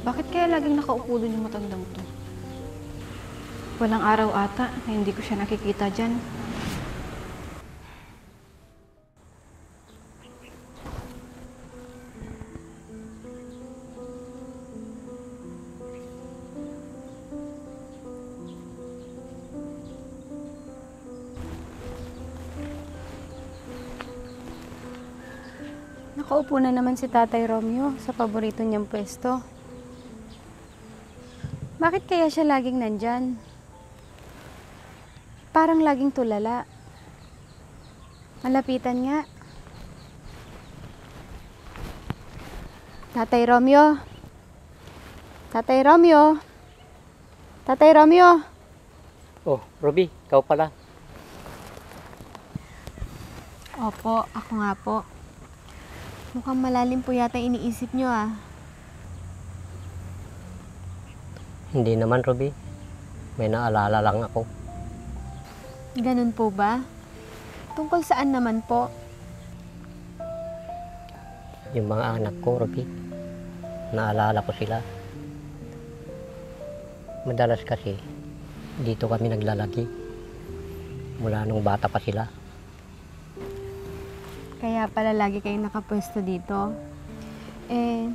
Bakit kaya laging nakaupo doon yung matandang to? Walang araw ata na hindi ko siya nakikita dyan. Nakaupo na naman si Tatay Romeo sa paborito niyang pwesto. Bakit kaya siya laging nandyan? Parang laging tulala. Malapitan nga. Tatay Romeo? Tatay Romeo? Tatay Romeo? Oh, Ruby, ikaw pala. Opo, ako nga po. Mukhang malalim po yata iniisip niyo ah. Hindi naman, Ruby. May naalala lang ako. Ganun po ba? Tungkol saan naman po? Yung mga anak ko, Ruby. Naalala ko sila. Madalas kasi, dito kami naglalaki. Mula nung bata pa sila. Kaya pala lagi kayong nakapwesto dito.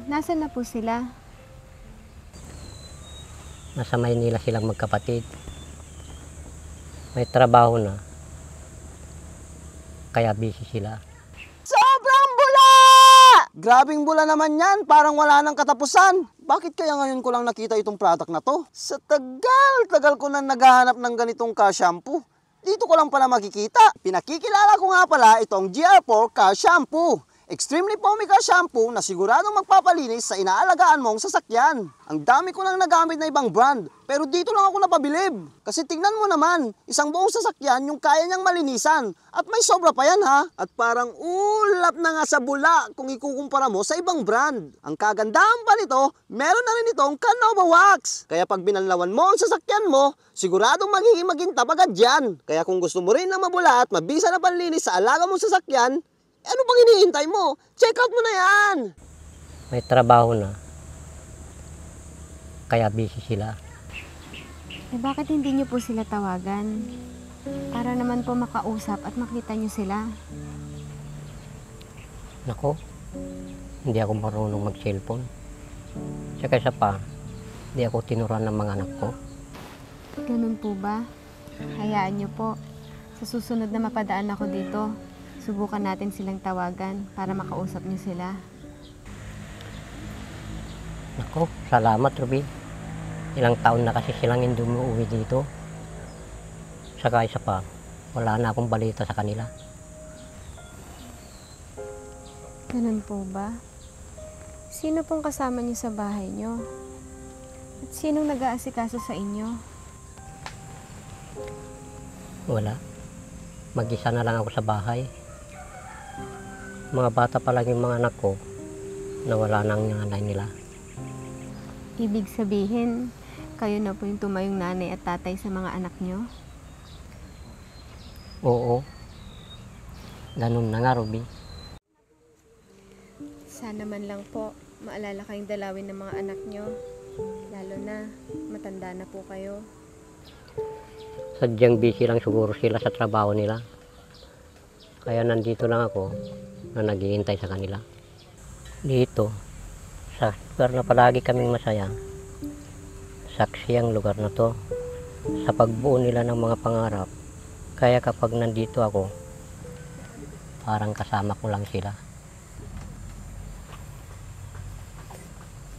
Nasaan na po sila? Nasa Maynila silang magkapatid. May trabaho na. Kaya busy sila. Sobrang bula! Grabing bula naman yan, parang wala nang katapusan. Bakit kaya ngayon ko lang nakita itong product na to? Sa tagal ko na naghahanap ng ganitong car shampoo. Dito ko lang pala makikita. Pinakikilala ko nga pala itong GR4 Car Shampoo. Extremely foamy car shampoo na siguradong magpapalinis sa inaalagaan mong sasakyan. Ang dami ko nang nagamit na ibang brand, pero dito lang ako napabilib. Kasi tingnan mo naman, isang buong sasakyan yung kaya niyang malinisan. At may sobra pa yan ha. At parang ulap na nga sa bula kung ikukumpara mo sa ibang brand. Ang kagandahan pa nito, meron na rin itong Canova Wax. Kaya pag binanlawan mo ang sasakyan mo, siguradong magiging magintab agad yan. Kaya kung gusto mo rin na mabula at mabisa na panlinis sa alaga mong sasakyan, ano pang iniintay mo? Check out mo na yan! May trabaho na. Kaya busy sila. Bakit hindi niyo po sila tawagan? Para naman po makausap at makita niyo sila. Nako, hindi ako marunong mag-cellphone. Saka isa pa, hindi ako tinuruan ng mga anak ko. Ganun po ba? Hayaan niyo po. Sa susunod na mapadaan ako dito, subukan natin silang tawagan para makausap niyo sila. Nako, salamat, Ruby. Ilang taon na kasi silang hindi umuwi dito. Saka isa pa, wala na akong balita sa kanila. Ganun po ba? Sino pong kasama niyo sa bahay niyo? At sinong nag-aasikaso sa inyo? Wala. Mag-isa na lang ako sa bahay. Mga bata pa lang yung mga anak ko na wala nang nanay nila. Ibig sabihin, kayo na po yung tumayong nanay at tatay sa mga anak niyo? Oo. Ganun na nga, Ruby. Sana man lang po, maalala kayong dalawin ng mga anak niyo. Lalo na, matanda na po kayo. Sadyang busy lang siguro sila sa trabaho nila. Kaya nandito lang ako na naghihintay sa kanila. Dito, sa lugar na palagi kaming masaya, saksi ang lugar na to sa pagbuo nila ng mga pangarap. Kaya kapag nandito ako, parang kasama ko lang sila.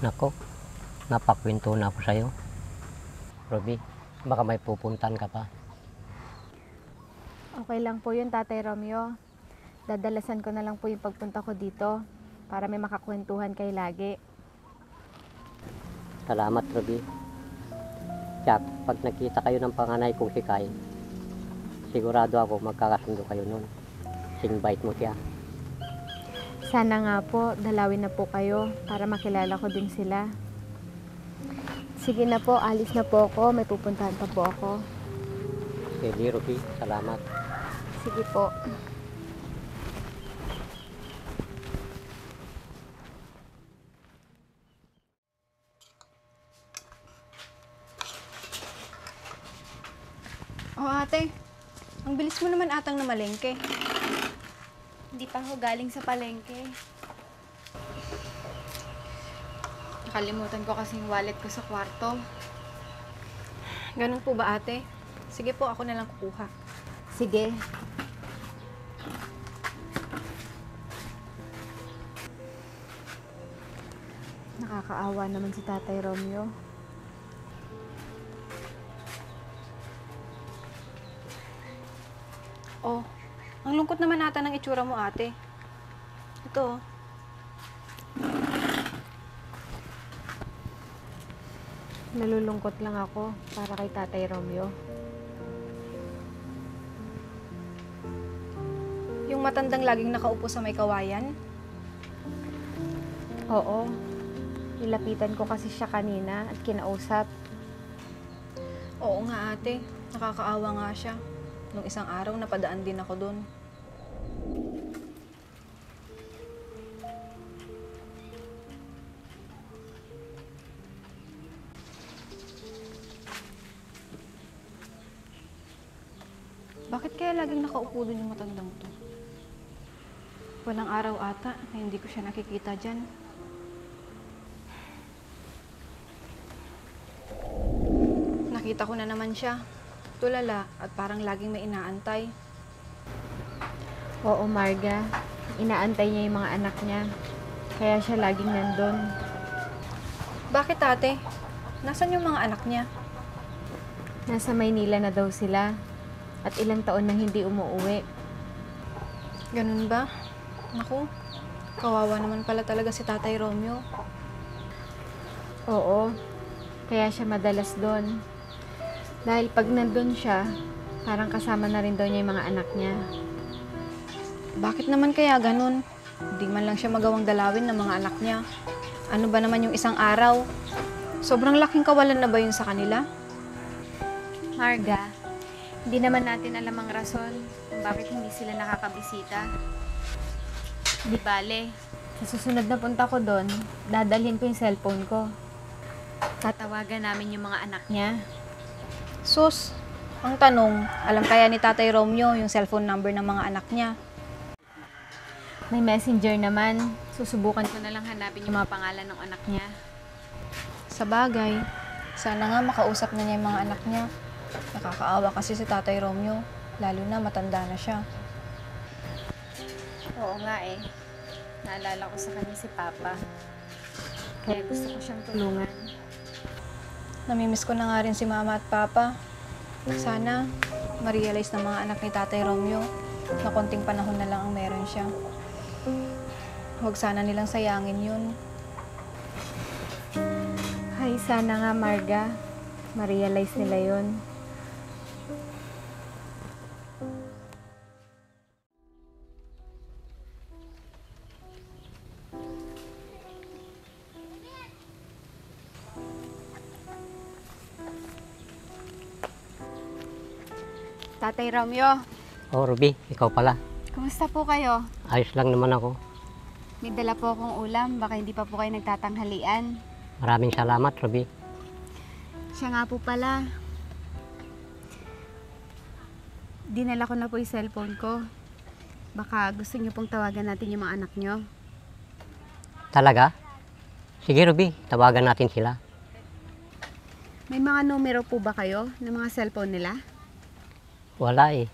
Nako, napakwento na ako sa'yo. Ruby, baka may pupuntan ka pa. Okay lang po yun, Tatay Romeo. Dadalasan ko na lang po yung pagpunta ko dito para may makakwentuhan kayo lagi. Salamat, Ruby. Jack, pag nakita kayo ng panganay kong si Kai, sigurado ako magkakasundo kayo nun. Invite mo siya. Sana nga po, dalawin na po kayo para makilala ko din sila. Sige na po, alis na po ako. May pupuntahan pa po ako. Sige, Ruby. Salamat. Sige po. Oh, ate. Ang bilis mo naman atang namalengke. Hindi pa ako galing sa palengke. Nakalimutan ko kasi yung wallet ko sa kwarto. Ganun po ba, ate? Sige po, ako na lang kukuha. Sige. Nakakaawa naman si Tatay Romeo. Oh, ang lungkot naman ata ng itsura mo, ate. Ito, oh. Nalulungkot lang ako para kay Tatay Romeo. Yung matandang laging nakaupo sa may kawayan. Oo. Nilapitan ko kasi siya kanina at kinausap. Oo nga, ate. Nakakaawa nga siya. Nung isang araw, napadaan din ako doon. Bakit kaya laging nakaupo doon yung matandang to? Walang araw ata na hindi ko siya nakikita dyan. Nakita ko na naman siya. Tulala at parang laging may inaantay. Oo, Marga. Inaantay niya yung mga anak niya. Kaya siya laging nandun. Bakit, ate? Nasaan yung mga anak niya? Nasa Maynila na daw sila. At ilang taon nang hindi umuuwi. Ganun ba? Naku, kawawa naman pala talaga si Tatay Romeo. Oo. Kaya siya madalas doon. Dahil pag nandun siya, parang kasama na rin daw niya yung mga anak niya. Bakit naman kaya ganun? Hindi man lang siya magawang dalawin ng mga anak niya. Ano ba naman yung isang araw? Sobrang laking kawalan na ba yun sa kanila? Marga, hindi naman natin alam ang rason kung bakit hindi sila nakakabisita. Di bale, sa susunod na punta ko doon, dadalhin ko yung cellphone ko. Tatawagan namin yung mga anak niya. Sus, ang tanong, alam kaya ni Tatay Romeo yung cellphone number ng mga anak niya? May messenger naman. Susubukan ko na lang hanapin yung mga pangalan ng anak niya. Sa bagay, sana nga makausap na niya yung mga anak niya. Nakakaawa kasi si Tatay Romeo, lalo na matanda na siya. Oo nga eh. Naalala ko sa kanya si Papa. Kaya gusto ko siyang tulungan. Namimiss ko na nga rin si Mama at Papa. Sana ma-realize ng mga anak ni Tatay Romeo na konting panahon na lang ang meron siya. Huwag sana nilang sayangin yun. Ay, sana nga Marga. Ma-realize nila yun. Tatay Romeo, Oh, Ruby, ikaw pala. kumusta po kayo? Ayos lang naman ako. May dala po akong ulam, baka hindi pa po kayo nagtatanghalian. Maraming salamat, Ruby. Siya nga po pala. Dinala ko na po yung cellphone ko. Baka gusto niyo pong tawagan natin yung mga anak niyo. Talaga? Sige, Ruby, tawagan natin sila. May mga numero po ba kayo ng mga cellphone nila? Wala eh.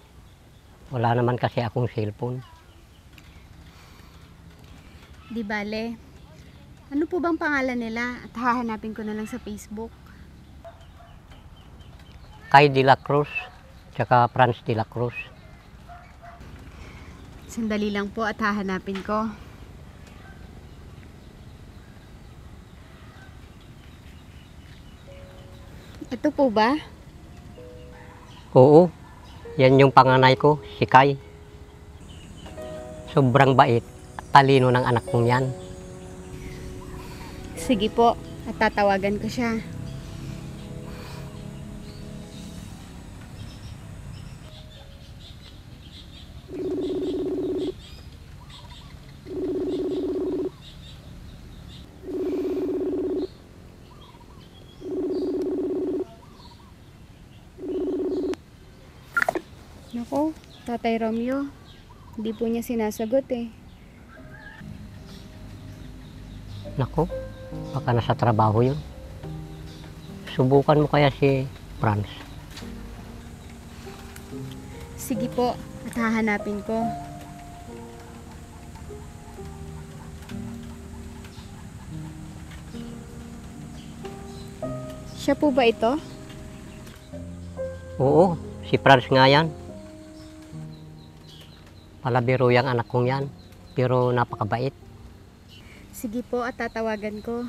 Wala naman kasi akong cellphone. Di bale. Ano po bang pangalan nila? At hahanapin ko na lang sa Facebook. Kay De La Cruz, tsaka Franz De La Cruz. Sandali lang po at hahanapin ko. Ito po ba? Oo, yan yung panganay ko, si Kay. Sobrang bait at talino ng anak kong yan. Sige po, at tatawagan ko siya. Nako, Tatay Romeo, hindi po niya sinasagot eh. Nako, baka nasa trabaho yun. Subukan mo kaya si Franz. Sige po, at hahanapin ko. Siya po ba ito? Oo, si Franz nga yan. Palabiro yung anak kong yan, pero napakabait. Sige po, at tatawagan ko.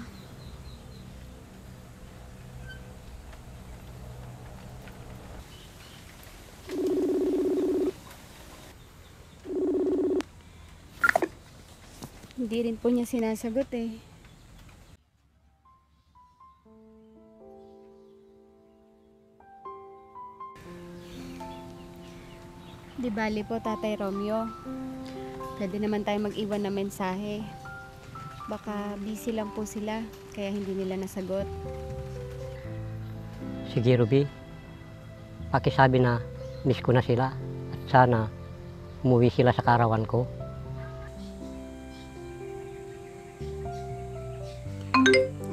Hindi rin po niya sinasagot eh. Di bali po, Tatay Romeo. Pwede naman tayo mag-iwan ng mensahe. Baka busy lang po sila, kaya hindi nila nasagot. Sige, Ruby. Pakisabi na miss ko na sila at sana umuwi sila sa karawan ko.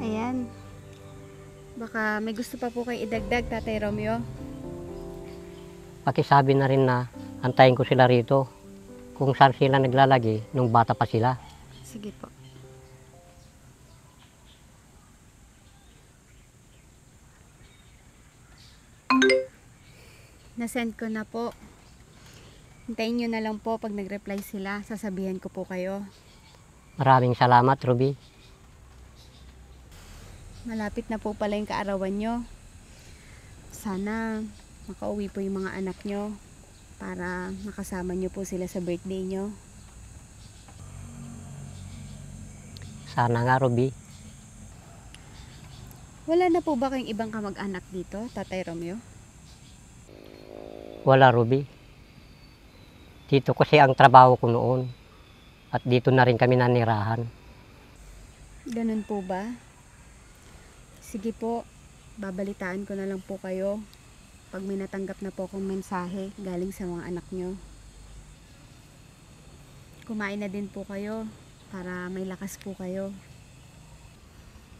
Ayan. Baka may gusto pa po kayo idagdag, Tatay Romeo. Pakisabi na rin na antayin ko sila rito kung saan sila naglalagi nung bata pa sila. Sige po. Nasend ko na po. Hintayin nyo na lang po pag nag-reply sila. Sasabihan ko po kayo. Maraming salamat, Ruby. Malapit na po pala yung kaarawan nyo. Sana makauwi po yung mga anak nyo para makasama nyo po sila sa birthday nyo. Sana nga, Ruby. Wala na po ba kayong ibang kamag-anak dito, Tatay Romeo? Wala, Ruby. Dito kasi ang trabaho ko noon at dito na rin kami nanirahan. Ganun po ba? Sige po, babalitaan ko na lang po kayo pag may natanggap na po akong mensahe galing sa mga anak nyo. Kumain na din po kayo para may lakas po kayo.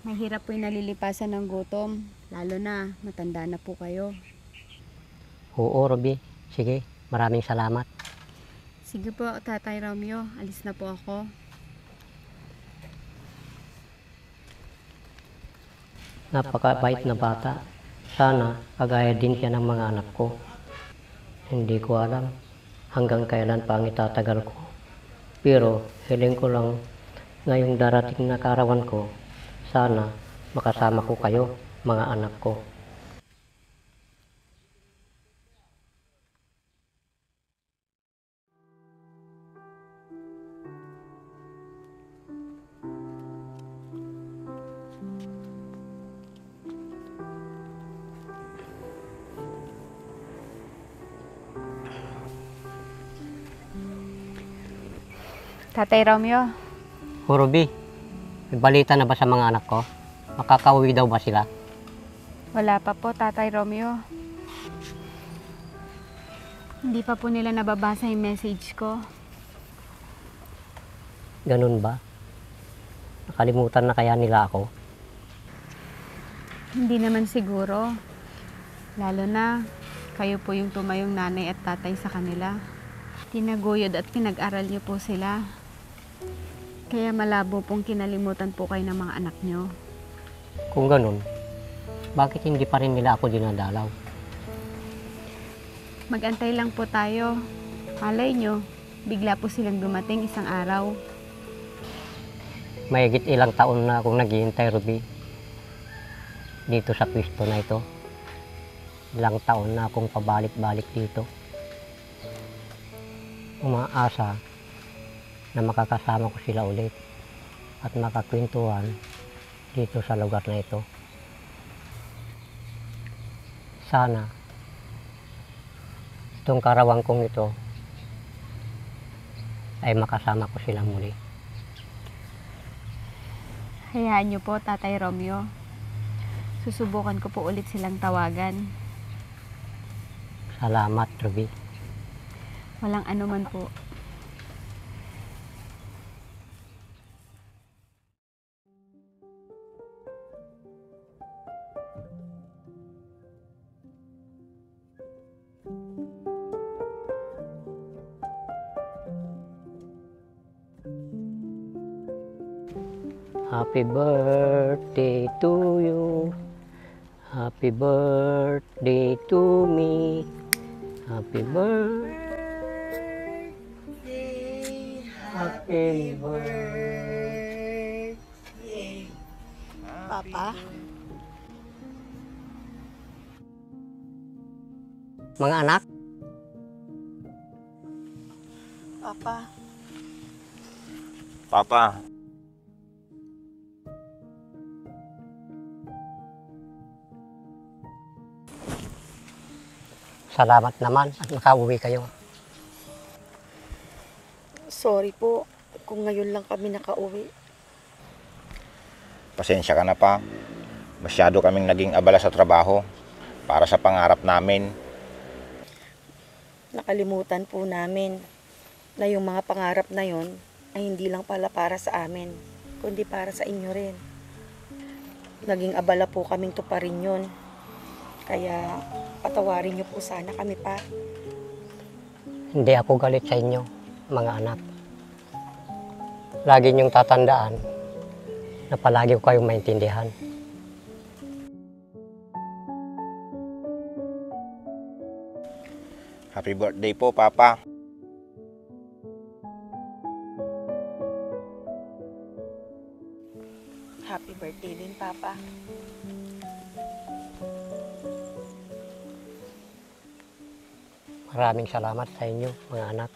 Mahirap po yung nalilipasan ng gutom, lalo na matanda na po kayo. Oo, Ruby. Sige, maraming salamat. Sige po, Tatay Romeo, alis na po ako. Napakabait na bata. Sana kagaya din siya ng mga anak ko. Hindi ko alam hanggang kailan pa ang itatagal ko. Pero hiling ko lang ngayong darating na karawan ko, sana makasama ko kayo, mga anak ko. Tatay Romeo, O Ruby, may balita na ba sa mga anak ko? Makakauwi daw ba sila? wala pa po, Tatay Romeo. Hindi pa po nila nababasa yung message ko. Ganun ba? Nakalimutan na kaya nila ako? Hindi naman siguro. Lalo na, kayo po yung tumayong nanay at tatay sa kanila. Tinaguyod at pinag-aral niyo po sila. Kaya malabo pong kinalimutan po kayo ng mga anak niyo. Kung ganun, bakit hindi pa rin nila ako dinadalaw? Mag-antay lang po tayo. Malay nyo, bigla po silang dumating isang araw. Mahigit ilang taon na akong naghihintay, Ruby. Dito sa pwesto na ito. Ilang taon na akong pabalik-balik dito. Umaasa na makakasama ko sila ulit at makakwentuhan dito sa lugar na ito. Sana itong karawang kong ito ay makasama ko sila muli. Hayaan nyo po, Tatay Romeo. Susubukan ko po ulit silang tawagan. Salamat, Ruby. Walang anuman po. Happy birthday to you. Happy birthday to me. Happy birthday. Happy birthday. Papa? Mga anak, Papa? Papa, salamat naman at nakauwi kayo. Sorry po kung ngayon lang kami nakauwi. pasensya ka na pa. Masyado kaming naging abala sa trabaho para sa pangarap namin. Nakalimutan po namin na yung mga pangarap na yon ay hindi lang pala para sa amin, kundi para sa inyo rin. Naging abala po kaming tuparin yun. Kaya patawarin niyo po sana kami pa. Hindi ako galit sa inyo, mga anak. Lagi niyong tatandaan na palagi ko kayong maintindihan. Happy birthday po, Papa. Happy birthday din, Papa. Maraming salamat sa inyo, mga anak.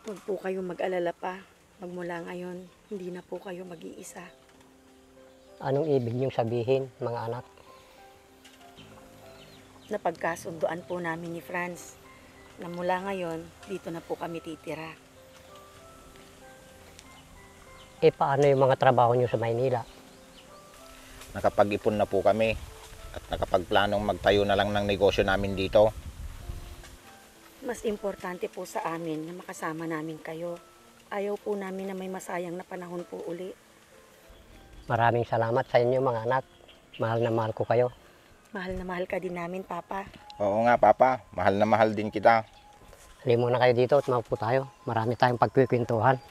Huwag po kayong mag-alala pa. Magmula ngayon, hindi na po kayo mag-iisa. Anong ibig niyong sabihin, mga anak? Napagkasunduan po namin ni Franz na mula ngayon, dito na po kami titira. E paano yung mga trabaho niyo sa Maynila? Nakapag-ipon na po kami at nakapagplanong magtayo na lang ng negosyo namin dito. Mas importante po sa amin na makasama namin kayo. Ayaw po namin na may masayang na panahon po uli. Maraming salamat sa inyo, mga anak. Mahal na mahal ko kayo. Mahal na mahal ka din namin, Papa. Oo nga, Papa. Mahal na mahal din kita. Halimo na kayo dito at maupo tayo. Marami tayong pagkikwentuhan.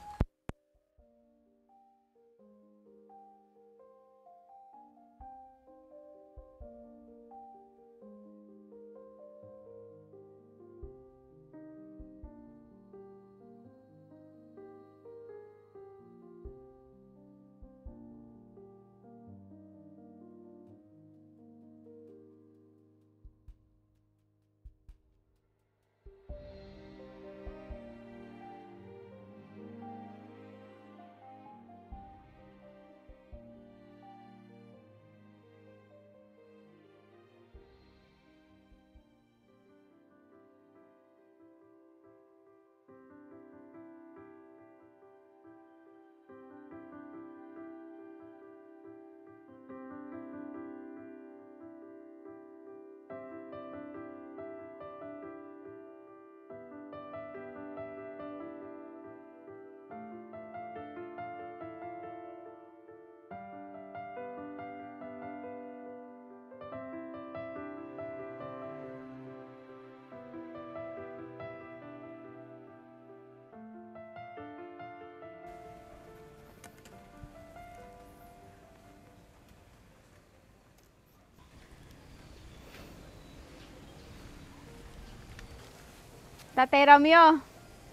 Tatay Romeo,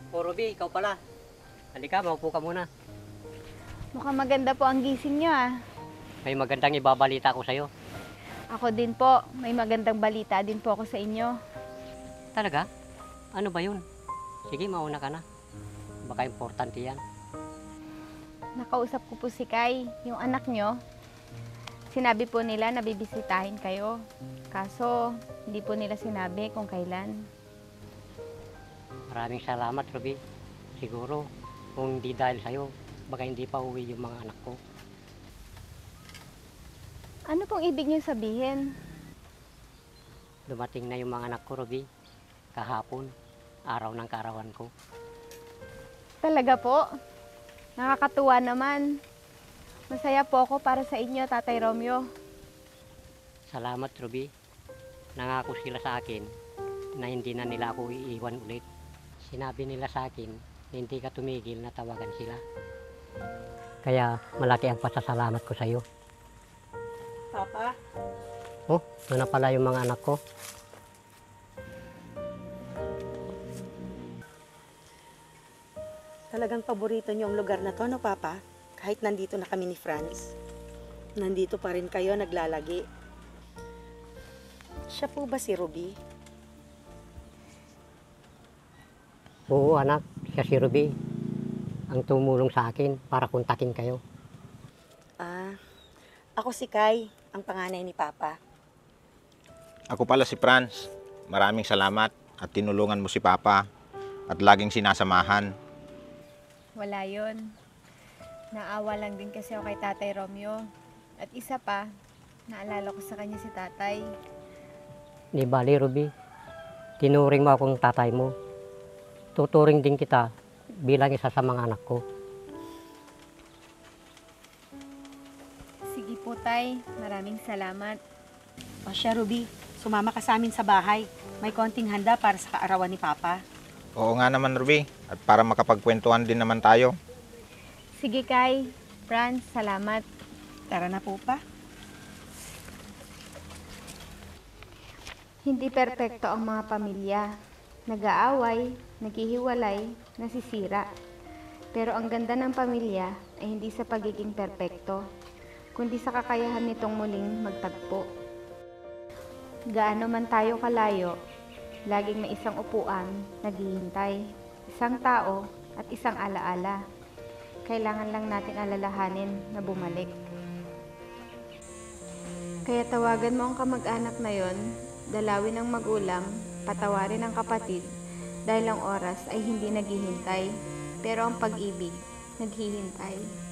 O Ruby, ikaw pala. Halika, maupo ka muna. mukhang maganda po ang gising nyo ah. May magandang ibabalita ko sa'yo. Ako din po, may magandang balita din po ako sa inyo. Talaga? Ano ba yun? Sige, mauna ka na. Baka importante yan. Nakausap ko po si Kai, yung anak nyo. Sinabi po nila na bibisitahin kayo. Kaso, hindi po nila sinabi kung kailan. Maraming salamat, Ruby. Siguro, kung hindi dahil sa'yo, baka hindi pa uwi yung mga anak ko. Ano pong ibig niyo sabihin? Dumating na yung mga anak ko, Ruby. kahapon, araw ng kaarawan ko. Talaga po? Nakakatuwa naman. Masaya po ako para sa inyo, Tatay Romeo. Salamat, Ruby. Nangako sila sa akin na hindi na nila ako iiwan ulit. Sinabi nila sa akin na hindi ka tumigil na tawagan sila. Kaya malaki ang pasasalamat ko sa iyo. Papa, Oh, ito na pala yung mga anak ko. talagang paborito niyo ang lugar na to, no, Papa? Kahit nandito na kami ni Franz. Nandito pa rin kayo naglalagi. Siya po ba si Ruby? Oo anak, siya si Ruby. Ang tumulong sa akin para kontakin kayo. Ako si Kai, ang panganay ni Papa. Ako pala si Franz. Maraming salamat at tinulungan mo si Papa at laging sinasamahan. Wala yon. Naawa lang din kasi ako kay Tatay Romeo. At isa pa, naalala ko sa kanya si Tatay. Di bali, Ruby. Tinuring mo akong tatay mo. Tuturing din kita bilang isa sa mga anak ko. Sige po, Tay. Maraming salamat. O siya, Ruby, sumama ka sa amin sa bahay. May konting handa para sa kaarawan ni Papa. Oo nga naman, Ruby. At para makapagkwentuhan din naman tayo. Sige, Kai. Franz, salamat. Tara na po pa. Hindi perpekto ang mga pamilya. Nag-aaway, naghihiwalay, nasisira. Pero ang ganda ng pamilya ay hindi sa pagiging perpekto, kundi sa kakayahan nitong muling magtagpo. Gaano man tayo kalayo, laging may isang upuan naghihintay, isang tao at isang alaala. Kailangan lang natin alalahanin na bumalik. Kaya tawagan mo ang kamag-anak na yon, dalawin ang magulang, patawarin ang kapatid, dahil ang oras ay hindi naghihintay, pero ang pag-ibig naghihintay.